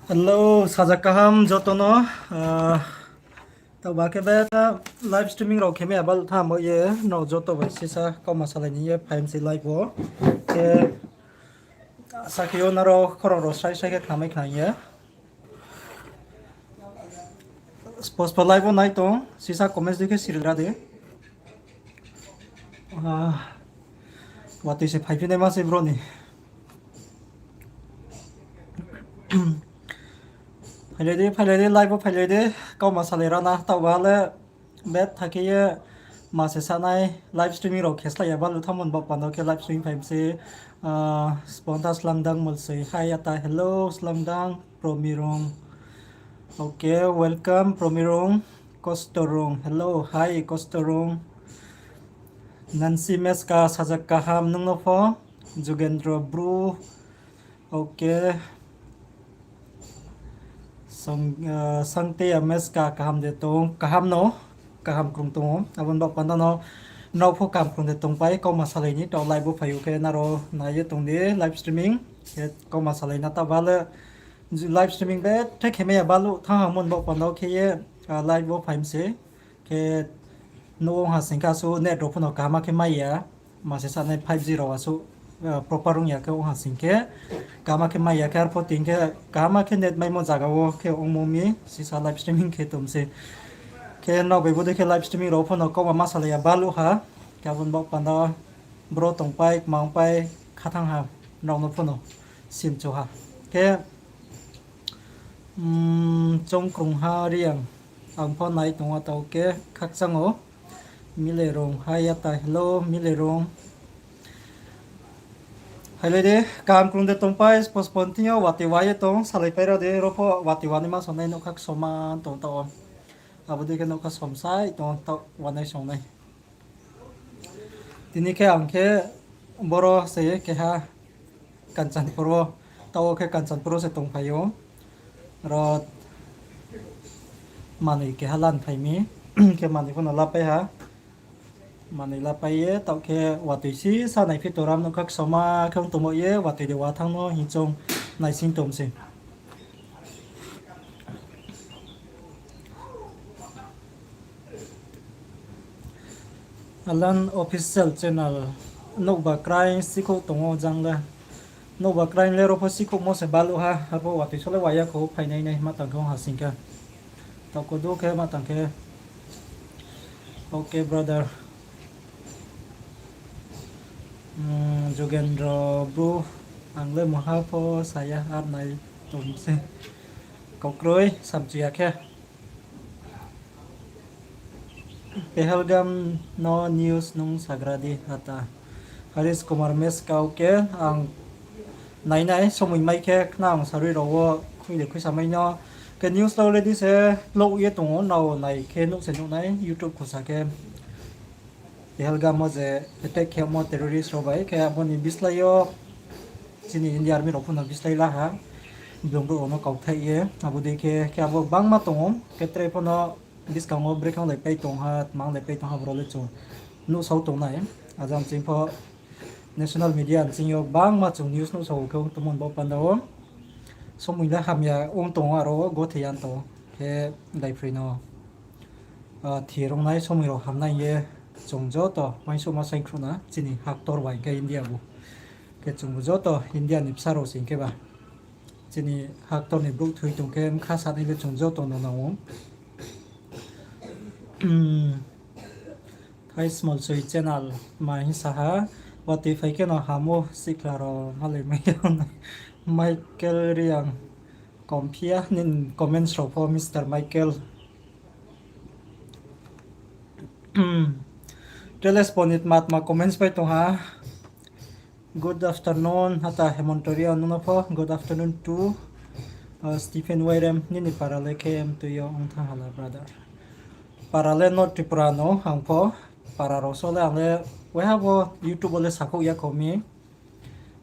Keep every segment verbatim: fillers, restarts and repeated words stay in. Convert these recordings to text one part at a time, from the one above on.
Hello, sajak kaham joto no. Ah, taoh ba khe be live streaming rao khe mai ya baluh thanng bo ye, nrao joto bai sisa kauma salai ni ye phai mi se live wo. Khe sakhe yo nrao khorang rao srai srai khe khnamai khna ye. Spo spo live wo nai tong, sisa comments dei khe siri ra di. Ah, watoi se phaiphi naima se bro ni. Phailai di, phailai di, live wo phailai di, kauma salai ra na, taoh ba le bet tha khe ye ma se sanai live streaming rao khe slái ya baluh thanng mo ni baoh panda khe live streaming phai mi se, ah, Sponta Slangdang Molsoi, hi ata, hello, Slangdang, Promirung. Okay, welcome, Promirung, Kostorung, hello, hi, Kostorung. Nancy Meska, sajak kaham nung no pho, Jugendro Bru, okay. Sangteya Meska kaham de tong, kaham no, kaham krung tong ou. Abo ni baoh panda no, nrao pho kaham krung de tongpai, kauma salai ni, taoh live wo phai ou khe nrao nai ye tong di, live streaming. Khe kauma salai na taoh ba le, live streaming bethe khe mai ya baluh thanng ha mo ni baoh panda khe ye, ah, live wo phai mi se. Khe nouh ong ha sing khe asuh net rao pho no kaham khe mai ya, ma se sanai five G rao asuh, ah, proper ong ya khe ong ha sing khe, kaham khe mai ya khe arpho tini khe kaham khe net maimo zaga wo khe ongmo mi sisa live streaming khe tong se. Khe nrao bai bodei khe live streaming rao pho no kauma ma salai ya baluh ha, khe abo ni baoh panda bro tongpai, kma ongpai, khathanng ha, nrao no pho no simchu ha. Khe, mm, Chongkrungha Reang, ang pho nai tong ou taoh khe, khakchang ou. Milerung, hi ata, hello, Milerung. Phailai di, kaham krung de tongpai, postpone thing yo, watoi wa ye tong, salaipai ra di, ro pho watoi wa naima songnai, nougkha ksoma tong taoh wo. Abo dei khe nougkha somsai tong taoh, wanai songnai. Tini khe ang khe boro se keha Kanchanpur wo, taoh wo khe Kanchanpur wo se tongphai ou. Ro manoi keha lan phai mi, khe manoi pho no lapai ha. Manoi lapai ye, taoh khe watoi sisa naiphi toram nougkha ksoma khe ong tongmo ye, watoi de wa thanng no hing choung naising tong se. Alan Official Channel, nouhba kraing sikhouh tong ou jang le. Nouhba kraing le ro pho sikhouhmo se baluh ha, arpho watoi so le wa ya khou, phainai nai ma tang khe ong ha sing khe. Taoh kodu khe ma tang khe. Okay, brother. Jugendro Bru, ang le mungha pho sa ya, ar nai tong se. Kaukroi, samchu ya khe. Pahalgam no news nung sagra di ata. Harish Kumar Meska, okay, ang nainai, somoi mai khe khna ang sarui rao wo khui de khuisa mai no. Khe news le already se plouh ye tong ou, nrao nai khe nuh se nuh nai, YouTube khusa khe. Pahalgam wo je attack khemo terrorist rao bai, khe abo ni bislái yo chini India Army rao pho no bislái la ha, blung brouh rao no kauthai ye, abo dei khe, khe abo gbangma tong ou, khe tre pho no buskang wo brekhe onglaipai tong ha, tma onglaipai tong ha, boro le chung nuhsao tongnai. Ajang ching pho national media ni ching yo gbangma chung news nuhsao khe ong tongmo ni bo panda wo. Somoi le hamya ong tong ou, aro wo gothei ya tong ou. Khe daiphroi no, ah, thi rongnai somoi rao hamnai ye chung joto uaingsouhma saingkhruh na chini haktor bai khe India bu. Khe chungbu joto India ni bsa rao sing khe ba. Chini haktor ni brouh thoi tong khe bkha sanai le chung joto no nang ou. Thai Smolsoi channel ma hing sa ha, watoi phai khe no ham ou, sikhla rao malai mai ya. Michael Reang, komphi ya nini comments rao pho, Mister Michael. Teles Ponit ma tma comments pai tong ha. Good afternoon, hata Hemonto Reang nung no pho, good afternoon to, uh, Stephen Wairem, nini para le khe mtui yo ong thanng hala, brother. Para le North Tripura no, ang pho, para rao so le ang le, waiha bo YouTube wo le sakhouh ya kho mi.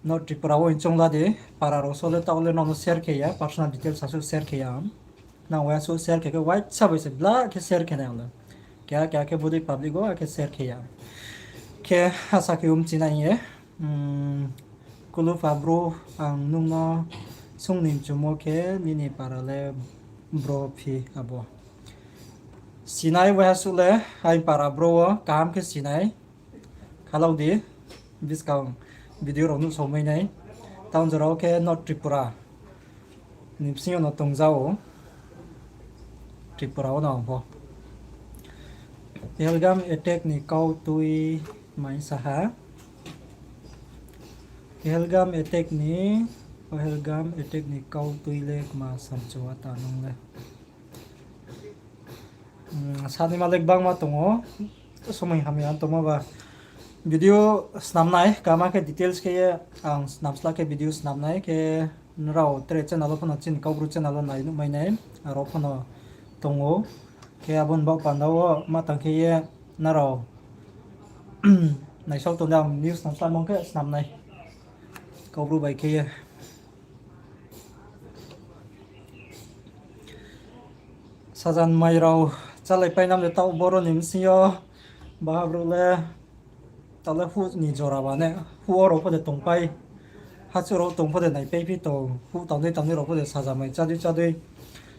North Tripura wo hing choung la di, para rao so le taoh le nrao no share khe ya, personal details asuh share khe ya. Nang waiha suh share khe khe, WhatsApp bai se bla khe share khe nai ang le. Keha keha khe bodei public wo akhe share khe ya. Khe asa khe um chinai ye. Kulufa bro, ang nung no Sung ni mchumo khe nini para le bro phi abo. Sinai waiha suh le, aini para bro wo kaham khe sinai. Khalau di, buskang video rao nuhsao mai nai. Town jora wo khe North Tripura ni bsing yo no tongja ou. Tripura wo no ang pho. Pahalgam attack ni kau tui mai sa ha. Pahalgam attack ni, Pahalgam attack ni kau tui le kma samchu ata nung le. Sani ma le gbangma tong ou. Somoi hamya tongma ba. Video snam nai, kama khe details khe ye ang snam sla khe video snam nai khe nrao tre channel wo pho no chini Kaubru channel wo nai nuh mai nai. Aro pho no tong ou. Khe abo ni baoh panda wo ma tang khe ye nrao naisao tong di ang news snam sla mong khe snam nai. Kaubru bai khe ye. Sajan mai rao chálai painam le taoh boro ni bsing yo, baha brouh le, taoh le huh ni jora ba ne, huh wo rao pho de tongpai, hachuh rao tong pho de naipai phi tong, huh tangnai tangnai rao pho de saja mai chádui chádui,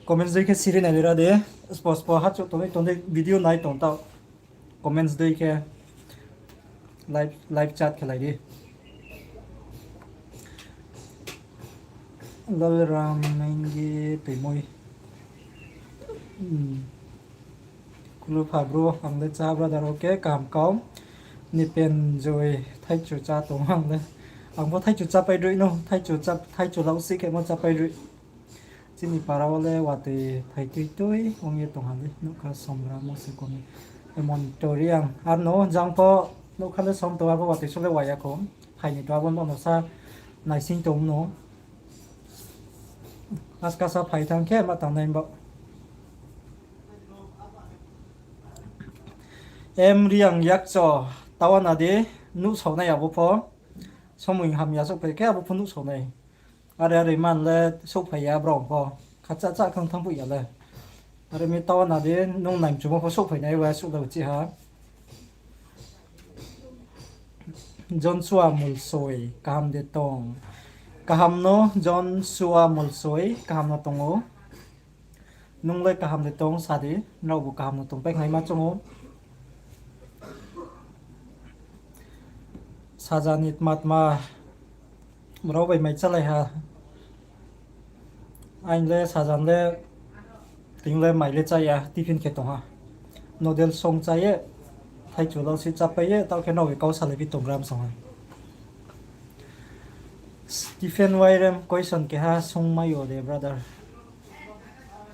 comments dei khe siri nai le ra de, spo spo hachuh tongnai tongnai video nai tong taoh. Comments dei khe live, live chat khe lai di. Lalram Mengi Toimoi. Khulupha bro, ang le chá brother, okay, kaham kau. Nipen Joy, thaichu chá tong ang le. Ang pho thaichu chápai roi no, thaichu chá, thaichu lau si khe mo chápai roi. Chini para wo le watoi phai tui tui ong ye tong ha le, nougkha somramo se komi. Emon tori ang, ar no jang pho nougkha le som tong, ar pho watoi so le wai ya kho. Phai ni to abo no sa naising tong no. Askasa phai thanng khe ma tangnai bo. Em Riang Yakcho, taoh na di, nuhsao nai abo pho. Somoi hamya souhphai khe abo pho nuhsao nai. Are are man le souhphai ya brao pho. Khacha cha khang thanng phuh ya le. Are mi taoh na di, nung naimchumo pho souhphai nai wa suh le chi ha. Joshua Molsoi, kaham de tong? Kaham no, Joshua Molsoi, kaham no tong ou. Nung le kaham de tong sa di, nraobu kaham no tongpai khnaima choung ou. Saja ni tma tma rao bai mai chálai ha. Aini le saja le, tini le mai le chá ya, tiffin khe tong ha. Noodle song chá ye, thaichu lau si chápai ye, taoh khe nrao bai kau salai phi tonggram song ha. Stephen Wairem question keha sungmai yo de brother.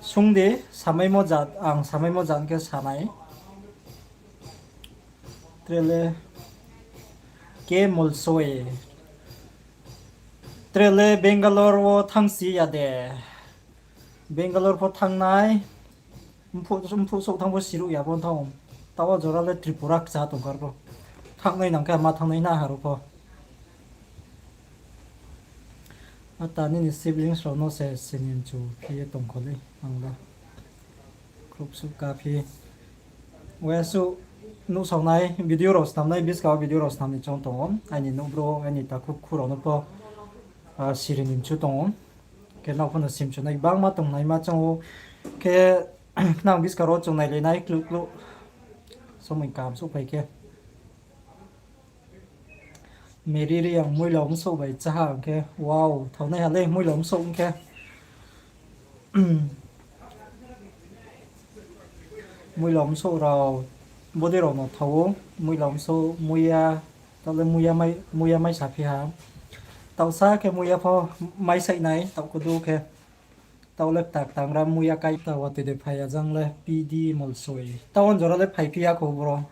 Sung di, samaimo jat, ang samaimo jat khe sa nai. Tre le K Molsoi. Tre le Bangalore wo thanngsi ya de. Bangalore pho thanng nai. Mphuh, mphuh souh thanng pho siruh ya pho thanng. Taoh wo jora le Tripura kcha tongkar pho. Thanngnai nang khe ma thanngnai na haru pho. Ata nini siblings rao no se sini mchu phi ye tongkho le ang le. Khruh suh ka phi. Waiha suh nuhsaonai video rao snamnai, buskang wo video rao snam ni choung tong ou. Aini nouhbro, aini takhu khu rao no pho, ah, siri ni mchu tong ou. Khe nrao pho no simchu nai gbangma tongnaima choung ou. Khe nang buskang rao chung nai le nai kluh kluh. Somoi kaham souhphai khe. Meri Reang muilao bsouh bai cháha hing khe, wow, thaonaiha le muilao bsouh hing khe. Muilao bsouh rao, bodei rao no thao ou, muilao bsouh, muiya, taoh le muiya mai, muiya mai saphi ha. Taohsa khe muiya pho mai saih nai, taoh kudu khe. Taoh le kta ktangra muiya kai ta watoi de phai ya jang le P D Molsoi. Taoh on jora le phaiphi ya kho bro.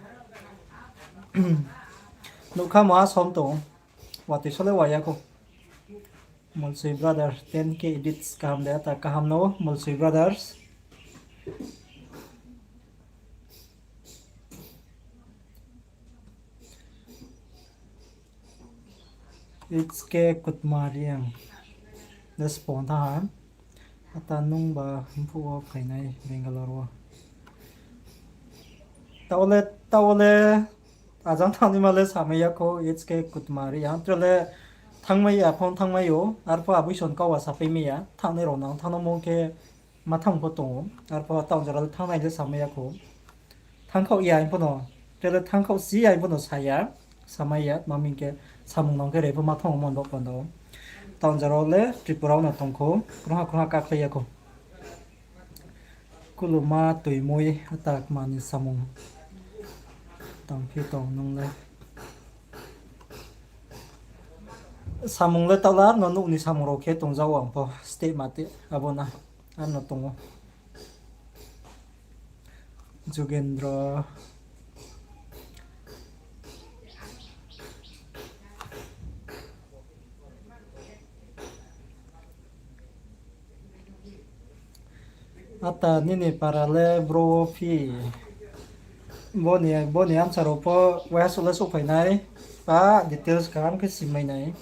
Nougkha mo a som tong. Watoi so le wai ya kho. Molsoi brother, ten K edits kaham de ata kaham no, Molsoi brothers. H K Kutmariang. Respond ha. Ata nung ba mphuh wo phainai Bangalore wo. Taoh le, taoh le, ajang thangnaima le samai ya kho H K Kutmariang. Tre le, Thanngmai ya, phone thanngmai ou, arphuh aboison kau wa sapai mai ya, thanngnai rao nang thanng no mung khe ma thanng pho tong ou, arphuh taoh jora le thanngnai le samai ya khou. Thanngkhaoh ya hing pho no, tre le thanngkhaoh si ya hing pho no sa ya, samai ya, tma hing khe samung nang khe re pho ma thanng mon bo panda ou. Taoh jora le Tripura wo no tong khou, krungha krungha kakhlai ya khou. Kuluma toimoi atak mani samung tangphi tong nung le. Samung le taoh la, ar no nouh ni samung rao khe tongja ou ang pho, steh ma te, abo na, ar no tong ou. Jugendra. Ata nini para le bro wo phi. Bo ni, bo ni answer rao pho waiha suh le souhphai nai. Pa details kaham khe simai nai.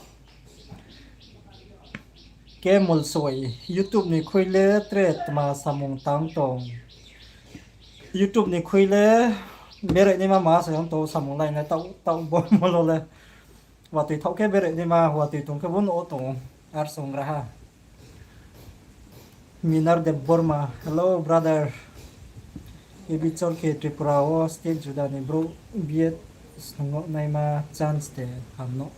Ke Molsoi, YouTube ni khui le tre tma samung tang tong. YouTube ni khui le bere naima ma se ong tong samung lai nai taoh, taoh bo molo le. Watoi thaoh khe bere naima, watoi tong khe bo no tong, ar song raha. Minar Debbarma, hello brother. Ebi chor khe Tripura wo state juda ni brouh B Ed snung naima chance de ham no.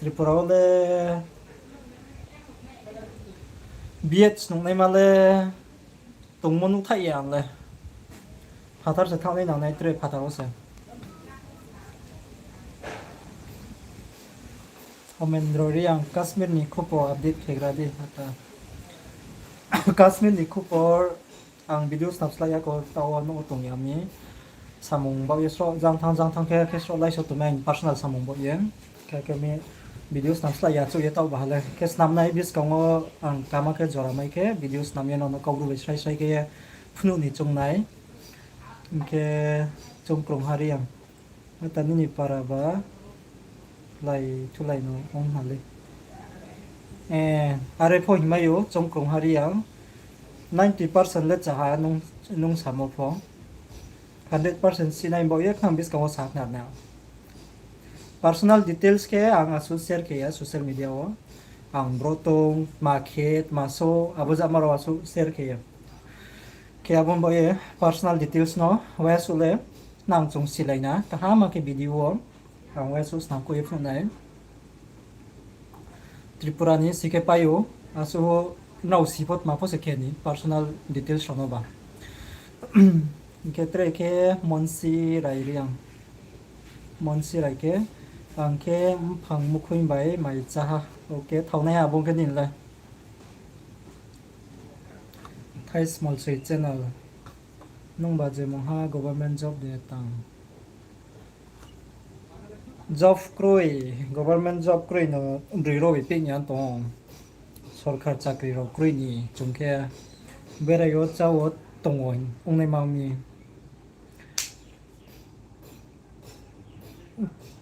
Tripura wo le B Ed snung naima le tongmo nuhthaih ya ang le. Phathar se thanng nai nang nai tre phathar wo se. Omendro Reang, Kashmir ni khupo update khe gra di, ata. Kashmir ni khupor ang video snam slái ya kho, taoh wo nouh tong ya mi. Samung baoh ye sroh jang thanng jang thanng khe, khe sroh lai so tongmai ang personal samung baoh ye. Khe khe mi video snam slái ya chouh ye taoh baha le. Khe snam nai buskang wo ang kama khe jora mai khe video snam ye nono Kaubru bai srai srai khe ye phnuh ni choung nai. Hing khe Chongkrung Hariang. Ata nini para ba lai thulai no ong ha le. Are pho hingmai ou Chongkrung Hariang. Ninety percent le cha ha nung, nung samo pho. Hundred percent si nai baoh ye khna buskang wo sa khna na. Personal details khe ang asuh share khe ya social media wo. Ang bro tong, tma khe, tma so, abo jama rao asuh share khe ya. Khe abo baoh ye personal details no waiha suh le nang chung silai na, kaham khe video wo ang waiha suh snam khe ye phnuh nai. Tripura ni si khe pai ou, asuh nrao si pho tma pho se khe ni personal details rao no ba. Hing khe tre khe Monsi Rai Reang. Monsi Rai khe, ang khe mphang mukhui bai mai chá ha. Ok, thaonaiha abo khe nini le. Thai Small Sui Channel. Nungba je mungha government job de tang. Job kroi, government job kroi no broi rao bai pehnya tong. Sorkar chakri rao kroi ni chung khe berai yo chá wo tong wo ongnaima mi.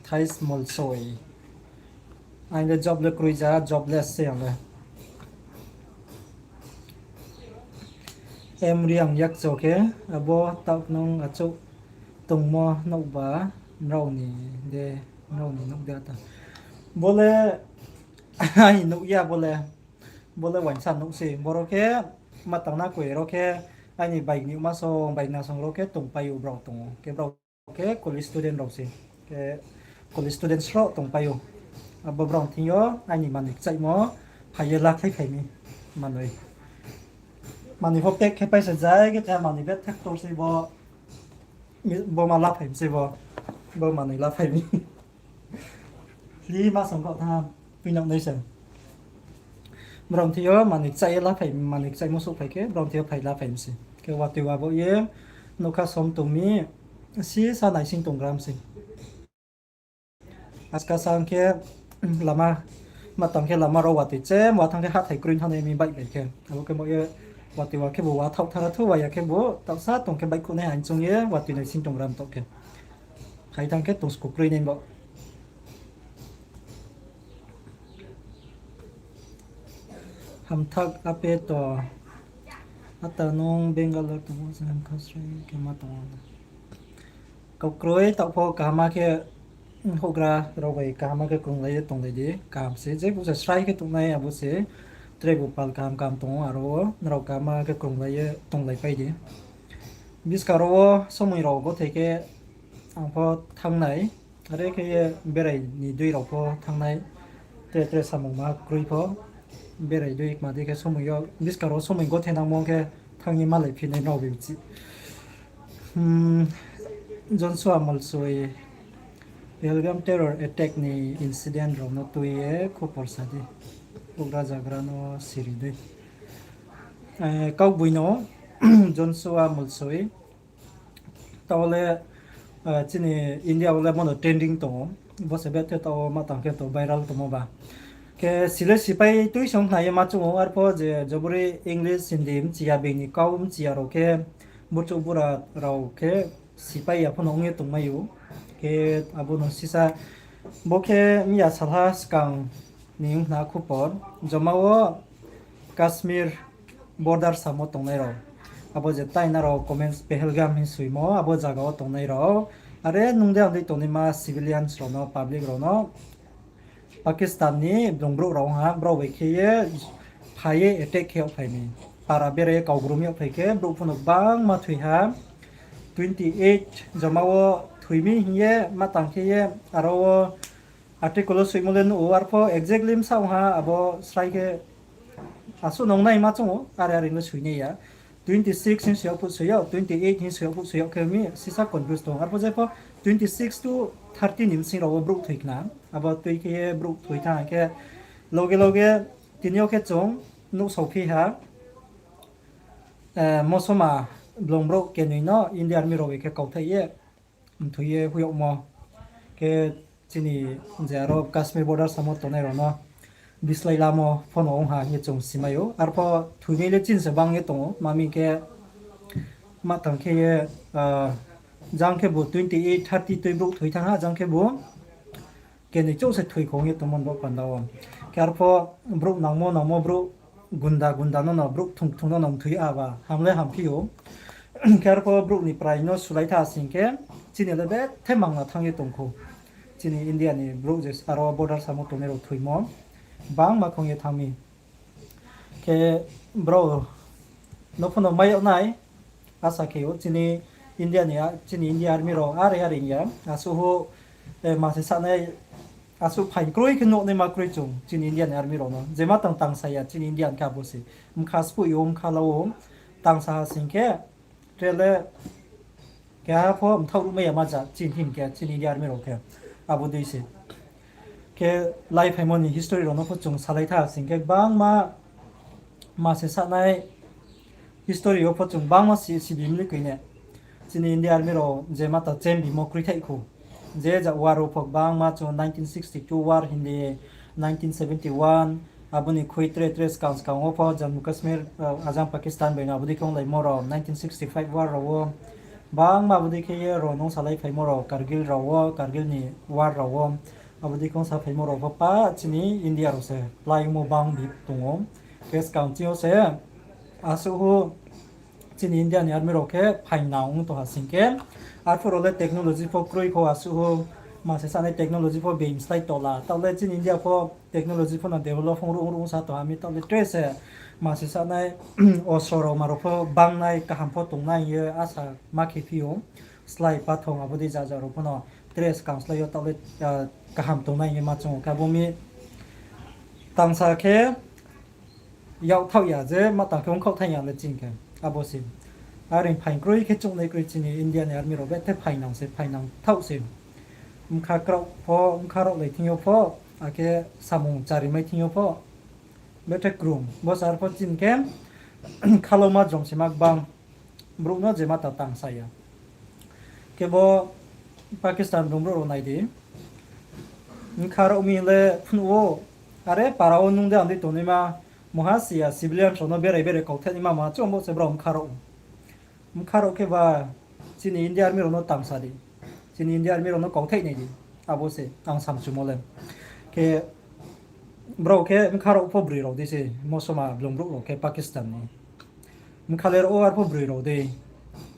Thai Small Sui. Ang le job le kroi ja, jobless se ang le. M Reang yakcho khe, abo taoh nung achouh tongmo nouhba nrao ni de, nrao ni nouh de ata. Bo le aini nouh ya bo le, bo le uaingsa nouh se. Boro khe ma tang na koi ro khe aini bike ni ma song, bike na song ro khe tongpai ou brao tong ou. Khe brao khe college student rao se. Khe college student sroh tongpai ou. Abo brao thing yo aini manoi kchaihmo phai ye lakhlai phai mi manoi. Manoi pho pack khe paisa jai khe keha manoi bag thaktor se bo, bo ma laphai mi se bo, bo manoi laphai mi. Hli ma song kho tha, tuinang nai se. Brao thing yo manoi kchaih ye laphai, manoi kchaihmo souhphai khe brao thing yo phai laphai mi se. Khe watoi wa bo ye nougkha som tong mi, si sa naising tonggra mi se. Aska sang khe lama, ma tang khe lama rao watoi chem wa thanng khe hathái kroi thanngnai mi bike bai khe. Abo khe bo ye watoi wa khebu wa thaoh thara thu wa ya khebu taohsa tong khe bike khuhnai ang choung ye watoi naising tongram taoh khe. Hai thanng khe tong sku kroi nai bo. Hamthak ape to. Ata nung Bangalore tong ou, se hamkha srai khe ma tong ou. Kau kroi taoh pho kaham khe Houhgra rao bai kaham khe krunglai ye tonglai di, kaham se. Je bo se srai khe tongnai, abo se tre bo pal kaham kaham tong ou, aro wo nrao kaham khe krunglai ye tonglaipai di. Buskang rao wo somoi rao gothei khe ang pho thanng nai, are khe ye berai ni dei rao pho thanng nai, tre tre samung ma kroi pho berai dei kma dei khe somoi yo, buskang rao somoi gothei nangmo khe thanng ye malai phi nai nrao bai uchih. Joshua Molsoi, Pahalgam terror attack ni incident rao no tui ye khupor sa di. Houhgra zagra no siri dei. Kaugboino, Joshua Molsoi. Taoh le, chini India wo le bono trending tong ou. Bo se bethe taoh wo ma tang khe to viral tongmo ba. Khe sile sipai tuisong khna ye ma choung ou, arpho je jobori English, Hindi mchi ya, being ni kau mchi ya rao khe, burchouh bura rao khe sipai ya pho no ong ye tongmai ou. Khe abo no sisa, bo khe miya salha skang ni ong khna khupor, joma wo Kashmir border samo tongnai rao, abo je taina rao comments Pahalgam hing soimo, abo zaga wo tongnai rao, are nung de ang dei tongnaima civilians rao no, public rao no Pakistan ni blung brouh rao ha, brao bai khe ye phai ye attack khe yagphai mi. Para berai ye kaugrum yagphai khe brouh pho no gbangma thoi ha. Twenty eight joma wo thoi mi hing ye ma tang khe ye aro wo article wo soimo le nuh ou, arpho exactly bsa ong ha, abo srai khe asuh nung nai ma choung ou, are are le soi nai ya. Twenty six hing soi yag phuh soi yag, twenty eight hing soi yag phuh soi yag khe mi sisa confuse tong. Arpho jepho twenty six to thirty ni bsing rao wo brouh thoi khna. Abo tui khe ye brouh thoi thanng khe loge loge tini yo khe chung nuhsaophi ha, mosoma blung brouh kenoi no India Army rao bai khe kauthai ye mthoi ye hoih yagmo. Khe chini je aro Kashmir border samo tongnai rao no bislái lamo pho no ong ha hing ye chung simai ou. Arpho thoinai le chini se bang ye tong ou, ma mi khe ma tang khe ye, jang khebu twenty eight, thirty tui brouh thoi thanng ha, jang khebu kenoi chouh se thoi khong ye tongmo ni baoh panda wo. Khe arpho brouh nangmo nangmo brouh gunda gunda no no, brouh kthung kthung no no mthoi aba ham le hamphi ou. Khe arpho brouh ni prai no sulai tha sing khe chini le bethe mangna thanng ye tong khou. Chini India ni brouh je aro border samo tongnai rao thoimo bangma khong ye thanng mi. Khe brao no pho no mai yag nai, asa khe ou chini India ni, chini India Army rao are are ya, asuh hu, ma se sanai, asuh phaing kroi khe nuh naima kroi chung chini India ni Army rao no. Jema tang tangsa ya chini India ni khe abo se. Bkha spuh yo, bkha la ou, tangsa ha sing khe, tre le keha pho mthaoh ruhmai ya ma ja chini hing khe, chini India Army rao khe. Abo dei se. Khe lai phaimo ni history rao no pho chung salai tha sing khe gbangma ma se sanai history yo pho chung gbangma si, sibi mli koi ne. Chini India Army rao je mata chembimo kroithaih khou. Je ja war wo pho gbangma chung nineteen sixty two war hing di, nineteen seventy one, abo ni khui tre tre skang skang wo pho Jammu Kashmir, ajang Pakistan bai no abo dei khe onglaimo rao, nineteen sixty five war rao wo. Gbangma abo dei khe ye rao nung salai phaimo rao, Kargil rao wo, Kargil ni war rao wo. Abo dei khe ong sa phaimo rao pho pa chini India rao se pláimo bang bi tong ou. Khe skang ching yo se asuh hu chini India ni Army rao khe phaingnang ong tong ha sing khe. Arphuh rao le technology pho kroi khou asuh hu, ma se sanai technology pho being slái tola. Taoh le chini India pho technology pho no develop ong ruh ong ruh ong sa tong ha mi, taoh le tre se ma se sanai ostro rao ma rao pho bangnai kaham pho tongnai hing ye asa ma khe phi ou. Slái pathong abo dei ja ja rao pho no tre skang slái yo taoh le kaham tongnai hing ye ma chung ou khe abo mi tangsa khe yakthaoh ya je ma tang khe ongkhaoh thai ya le ching khe. Abo se. Are phaing kroi khe chungnai kroi chini India ni Army rao bethe phaingnang se, phaingnang thaoh se. Bkha kraoh pho, bkha raohlai thing yo pho, akhe samung charimai thing yo pho, bethe krung. Bo sar pho chini khe khaloma jrom se ma gbang. Brouh no je mata tangsa ya. Khe bo Pakistan brouh rao nai di. Bkha raoh mi le phnuh ou. Are para wo nung de ang dei tongnaima, mungha si ya civilian rao no berai berai kautheh naima ma chung bo se brao bkha raoh. Bkha raoh khe ba chini India Army rao no tangsa di. Chini India Army rao no kautheh nai di. Abo se ang samchumo le. Khe brao khe bkha raoh pho broi rao dei se, mosoma blung brouh rao khe Pakistan ni. Bkha le raoh ou arpho broi rao dei.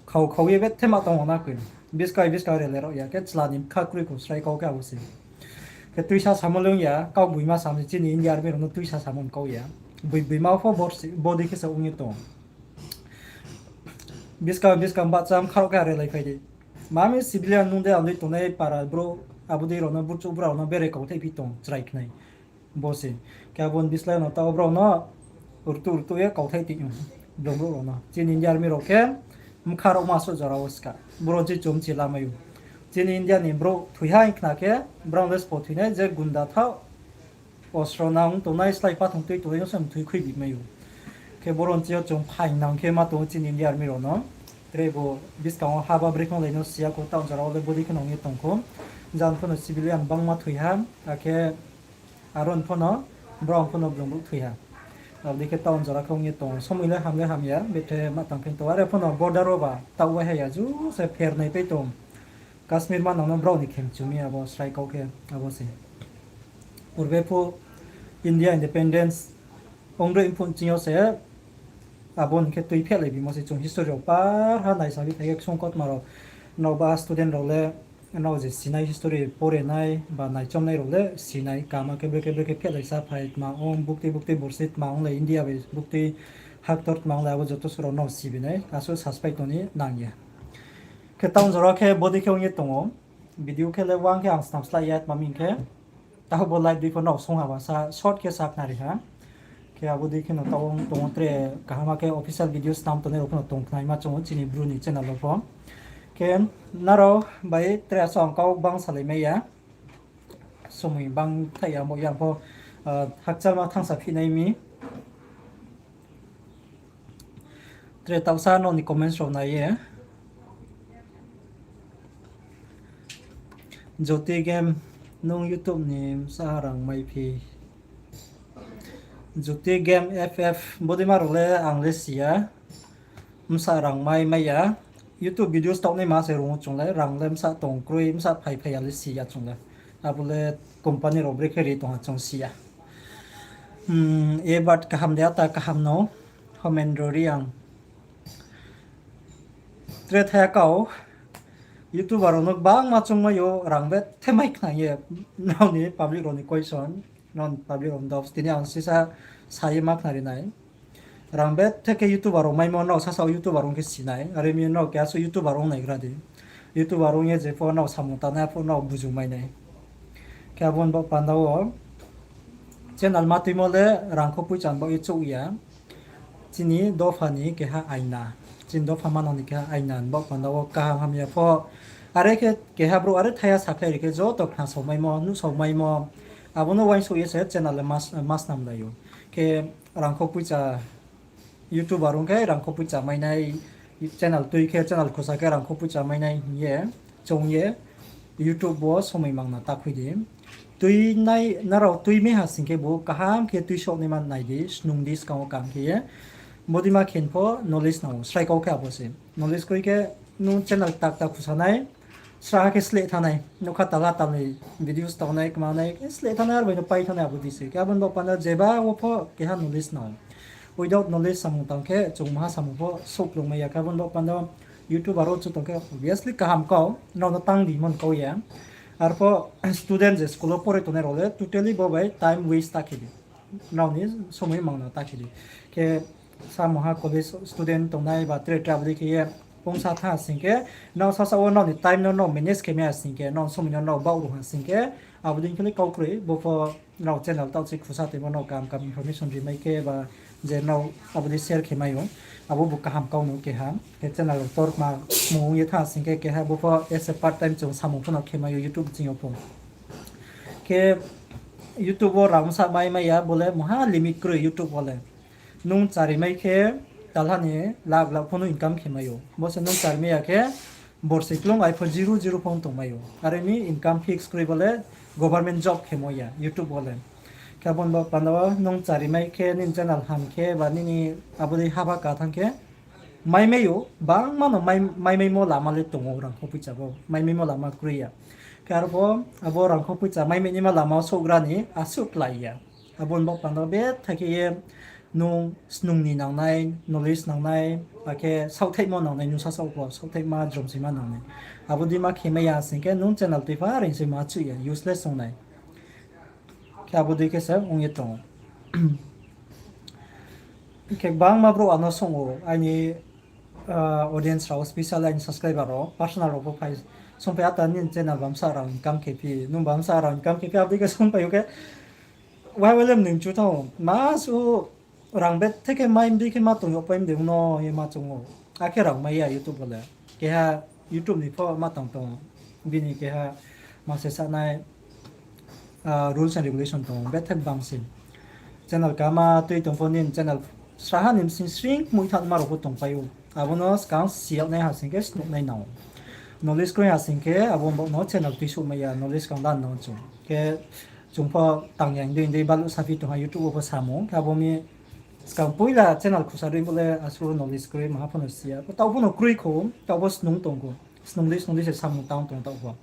Khau khau ye bethe ma tong ou na koi. Buskang buskang rele rao ya khe chla ni bkha kroi kho srai kau khe abo se. Khe tuisa samo le ong ya, kau boima samo se chini India army rao no tuisa samo kau ya. Boi boima pho bodei khe se ong ye tong. Buskang buskang bahcha bkha rao khe relai phai di. Mami civilian nung de ang dei tongnai para brouh, abo dei rao no burchouh brao no bere kauthai phi tong chrai khnai. Bo se. Khe abo ni bislái no taoh brao no rtuh rtuh ye kauthai ti, blong brouh rao no. Chini India army rao khe bkha rao ma suh jora wo ska. Boro chi chum chi lamai ou. Chini India ni brouh thoi ha hing khna khe, brao le spo thoi nai je gunda thaoh. Ostro nang tongnai slái pathong tui tongnai no se mthoi khui bi mai ou. Khe boro ni chi yo chung phaing nang khe ma tong ou chini India army rao no. Tre bo buskang wo haba brekhe lai no si ya kho, taoh jora wo le bodei khe no ong ye tong kho. Jang pho no civilian bangma thoi ha, akhe aro ni pho no, brao pho no blong brouh thoi ha. Abo dei khe taoh jora khe ong ye tong, somoi le ham le ham ya, bethe ma tang khe tong, are pho no border wo ba taoh wai ha ya, ju se pher nai pai tong. Kashmir manang no brao ni khem chu mi abo srai kau khe abo se. Purbe pho India independence ong roi phuh ching yo se abo ni khe tui phehlai bimo se chung history rao par ha naisa bi phai khe ksung kautma rao. Nrao ba student rao le, nrao je sinai history pore nai ba naichomnai rao le sinai, kama khe brekhe brekhe phehlai sa phai tma ong, buktui buktui borsi tma ong le India bai buktui haktor tma ong le abo joto suh rao nrao si bi nai, asuh suspect tong ni nang ya. Khe taoh jora khe bodei khe ong ye tong ou. Video khe le uang khe ang snam slái ya tma hing khe. Taoh bo live dei pho nrao sung ha ba sa short khe sa khnari ha. Khe abo dei khe no taoh ong tong ou tre kaham khe official video snam tongnai rao pho no tong khnaima chung ou chini Bru ni channel wo pho. Khe nrao bai tre asa ang kau bang salai mai ya. Somoi bang thai ya bo yang pho, hakchalma thangsa phi nai mi. Tre taohsa nrao ni comments rao nai ye. Jyoti Game, nung YouTube ni bsa rang mai phi? Jyoti Game F F, bodeima rao le ang le si ya. Bsa rang mai mai ya. YouTube videos taoh naima se rung ou chung le, rang le bsa tong kroi, bsa phai phai ya le si ya chung le. Abo le company rao brekhe ri tong ha chung si ya. Ebert kaham de ata kaham no, Homendro Reang. Tre thaya kau, YouTuber rao no gbangma chungmai ou, rang bethe mai khna ye, nrao ni public rao ni question, nrao ni public rao ni doubts, tini ang sisa sa ye ma khnari nai. Rang bethe khe YouTuber rao maimo nrao sasa wo YouTuber ong khe si nai, are mi nrao keha suh YouTuber ong naigra di. YouTuber ong ye je pho nrao samung tangnai pho nrao buju mai nai. Khe abo ni baoh panda wo channel ma tuimo le rangkho poicha ni baoh ye chouh ya. Chini dopha ni keha aina. Chini dopha manang ni keha aina ni baoh panda wo kaham hamya pho. Are khe keha brouh are thaya sakhlai ri khe joto khnasaomaimo, nuhsaomaimo. Abo no uaingsouh ye se channel le ma snamlai ou. Khe rangkho poicha YouTuber ong khe rangkho poicha mai nai, channel tui khe channel khusa khe rangkho poicha mai nai hing ye, choung ye, YouTube wo somoi mangna ta khui di. Tuinai, nrao tuimai ha sing khe bo kaham khe tuisoh naima nai di, snung di skang wo kaham khe ye. Bodeima khe pho knowledge nang ou, srai kau khe abo se. Knowledge kroi khe nung channel kta kta khusa nai, sraha khe sleh thanng nai, nokha tala talni videos tang nai, kma nai, sleh thanng nai, aro bai no pai thanng nai abo di se. Khe abo ni baoh panda jeba wo pho keha knowledge nang ou. Without knowledge samung tang khe, chung maha samung pho souhplung mai ya khe, abo ni baoh panda YouTuber rao chu tong khe obviously kaham kau, nrao no tang di hingmo ni kau ya. Arpho student je school wo pore tongnai rao le totally bo bai time waste ta khe di. Nrao ni somoi mangna ta khe di. Khe sa mungha college student tongnai ba tre tre abo dei khe ye pungsa tha sing khe, nrao sasa wo nrao ni time no nrao manage khe mai ha sing khe, nrao somoi no nrao baoh rung ha sing khe, abo dei khe le kau kroi, bo pho nrao channel taoh se khusa toimo nrao kaham kaham information ri mai khe ba je nrao abo dei share khe mai ou, abo bo kaham kau no keha. Khe channel rao tor kma mung ong ye tha sing khe, keha bo pho as a part time chung samung pho no khe mai ou YouTube ching yo pho. Khe YouTube wo rang sa mai mai ya, bo le mungha limit kroi YouTube wo le. Nung chari mai khe talha ni lakh lakh pho no income khe mai ou. Bo se nung chari mai ya khe borsi klung ai pho zero zero pho tong mai ou. Are mi income fix kroi bo le government job khe mo ya YouTube wo le. Khe abo ni baoh panda wo nung chari mai khe nini channel ham khe ba nini abo dei haba ka thanng khe mai mai ou, bangma no mai, maimaimo lama le tong ou, rangkho poicha bo maimaimo lama kroi ya. Khe aro pho abo rangkho poicha maimai naima lama wo souhgra ni asuh klái ya. Abo ni baoh panda wo betha khe ye nung snung ni nangnai, knowledge nangnai, akhe saohthaihmo nangnai, nung sasaoh pho saohthaihma, jromsoima nangnai. Abo dei ma khe mai ya sing khe nung channel tuipha reing se ma chuh ya, useless ong nai. Khe abo dei khe se ong ye tong ou. Khe gbangma brouh ano song ou, aini audience rao, special aini subscriber rao, personal rao pho phai songphai, ata nini channel bamsa rao income khe phi, nung bamsa rao income khe phi, abo dei khe songphai ou khe, wai wai le mnoi mchu thanng ou, ma su rang bethe khe mai mdei khe ma tong yagpai mdei no ye ma choung ou. Akhe rang mai ya YouTube wo le. Keha YouTube ni pho ma tang tong. Bini keha ma se sanai, rules and regulation tong, bethe bang se. Channel kaham tui tong pho nini channel sraha ni bsing sring kmui thanngma rao pho tongpai ou. Abo no skang si yag nai ha sing khe snuh nai nang ou. Knowledge kroi ha sing khe abo bo no channel tuisouh mai ya, knowledge skang lan no chung. Khe chung pho tang ya hing dei hing dei baluh saphi tong ha YouTube wo pho samung. Khe abo mi skang poila channel khusa dei bo le asuh knowledge kroi, maha pho no si ya. Taoh pho no kroi kho, taoh bo snung tong kho. Snung dei snung dei se samung tang tong taoh pho.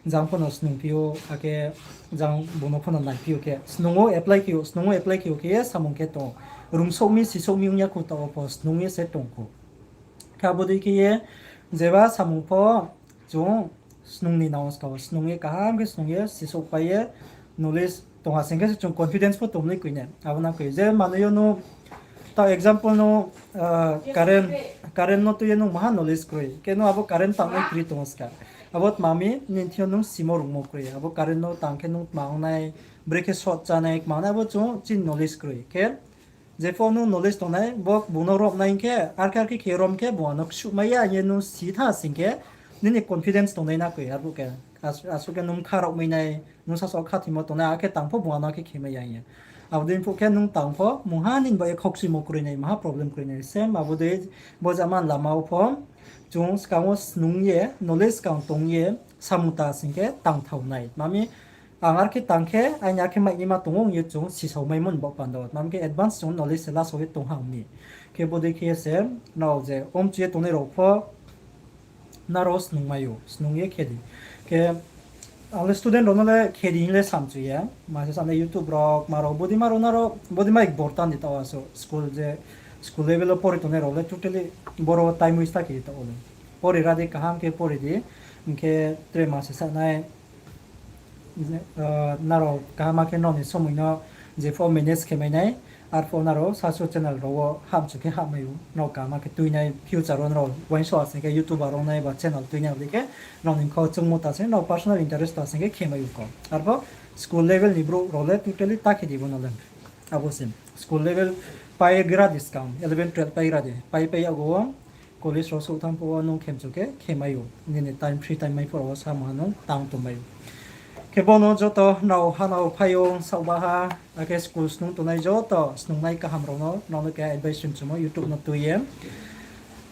Jang pho no snung phi ou, akhe jang bung no pho no nai phi ou khe. Snung wo apply khe ou, snung wo apply khe ou khe ye samung khe tong. Rungsouh mi, sisouh mi ong ya kho taoh wo pho snung ye se tong kho. Khe abo dei khe ye, jeba samung pho chung snung ni nang ou ska wo, snung ye kaham khe snung ye, sisouhpai ye, knowledge tong ha sing khe se chung confidence pho tong ni koi nai. Abo na koi je manoi yo no, ta example no, current, current no tui ye nung maha knowledge kroi. Khe nung abo current tangnai kri tong ou ska. Abo tma mi, nini thing yo nung simo rungmo kroi. Abo current no tang khe nung tma ong nai, brekhe short chá nai, tma ong nai, abo chung chini knowledge kroi. Khe jepho nung knowledge tongnai, bo bung no rom nai hing khe, arkhe arkhe khe rom khe, bung ano ksuh mai ya hing ye nung si tha sing khe, nini confidence tongnai na koi, arphuh khe, asuh khe nung kha rao mai nai, nung sasaoh khathoimo tongnai, akhe tang pho bung ano khe khe mai ya hing ye. Abo dei phuh khe nung tang pho, mungha nini bai ye khaukchuimo kroi nai, maha problem kroi nai, same abo dei, bo jama lama wo pho, chung skang wo snung ye, knowledge skang tong ye, samung ta sing khe tang thao nai. Tma mi, ang arkhe tang khe, aini arkhe mainaima tong ou hing ye chung sisao maimo ni baoh panda wo. Tma mi khe advance chung knowledge se lasao ye tong ha ong mi. Khe bo dei khe ye se, nrao je omchu ye tongnai rao pho, nrao snung mai ou, snung ye khe di. Khe, ang le student rao no le khe di hing le samchu ya. Ma se sanai YouTube rao, ma rao, bodei ma rao nrao, bodei ma igbortan di taoh asuh, school je, school level wo pori tongnai rao le totally boro time waste ta khe di taoh wo le. Pori ra di, kaham khe pori di, hing khe tre ma se sanai, nrao kaham khe nrao ni somoi no jepho manage khe mai nai, arpho nrao sasu channel rao wo hamchu khe hahmai ou, nrao kaham khe tuinai future wo nrao uaingsouh ha sing khe YouTuber rao nai ba channel tuinai dei khe, nrao ni kho chungmo ta sing, nrao personal interest ta sing khe khe mai ou kho. Arpho school level ni brouh rao le totally ta khe di bo no le. Abo se school level pai gra di skang, eleven twelve pai gra di, pai pai yago wo college rao souh thanng phuh wo nung khemchu khe khe mai ou, nini time, free time mai phuh rao wo samung ha nung tang tong mai ou. Khe bo no joto nrao ha nrao phai ou, saohba ha, akhe school snung tongnai joto snungnai kaham rao no, nrao no keha advice rimchumo YouTube no tui ye.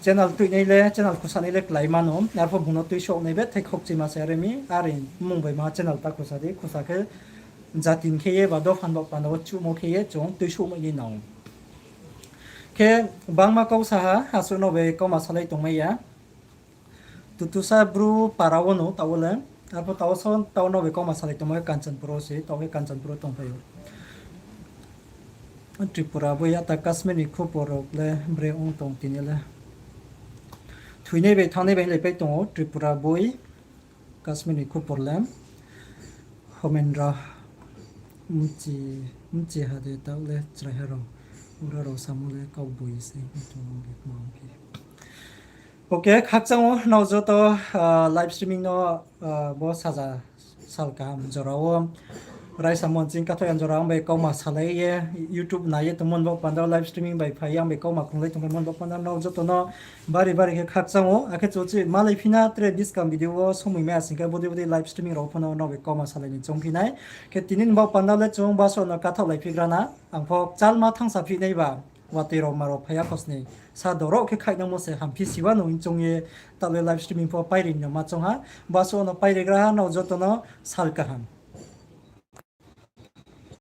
Channel tuinai le, channel khusanai le klái mano, arpho bung no tuisouh nai bethe khaukchuima se are mi, are mmung bai ma channel ta khusa di, khusa khe jati ni khe ye ba dopha ni baoh panda wo chuhmo khe ye chung tuisouh mai ni nang ou. Khe bangma kau sa ha, asuh no bai kauma salai tongmai ya. Tutusa Bru para wo no taoh wo le. Arpho taoh so taoh no bai kauma salai tongmai Kanchanpur wo se, taoh khe Kanchanpur wo tongphai ou. Tripura boi ata Kashmir ni khupor rao le bre ong tong tini le. Thoinai bai thanngnai bai laipai tong ou Tripura boi. Kashmir ni khupor le. Homendra mchi, mchi ha de taoh le chraiha rao. Ura rao samo le kauboi se tong ou, bikma ongphi. Ok, khakchang ou nrao joto live streaming no bo saja sal kaham jora wo raisa monching kathoh yang jora ang bai kauma salai ye YouTube nai ye tongmo ni baoh panda live streaming bai phai ye ang bai kauma khunglai tongmo ni baoh panda nrao joto no bari bari khe khakchang ou, akhe chuchi malai phi na tre buskang video wo somoi mai asing khe bodei bodei live streaming rao pho no nrao bai kauma salai ni choungphi nai. Khe tini ni baoh panda le chung baso no kathaohlai phigra na, ang pho chalma thangsa phi nai ba, watoi rao ma rao phai ya khosni sa doro khe khaihnangmo se hamphi siwa no hing choung ye, taoh le live streaming pho pairi no ma choung ha, baso no pairigra ha nrao joto no sal kaham.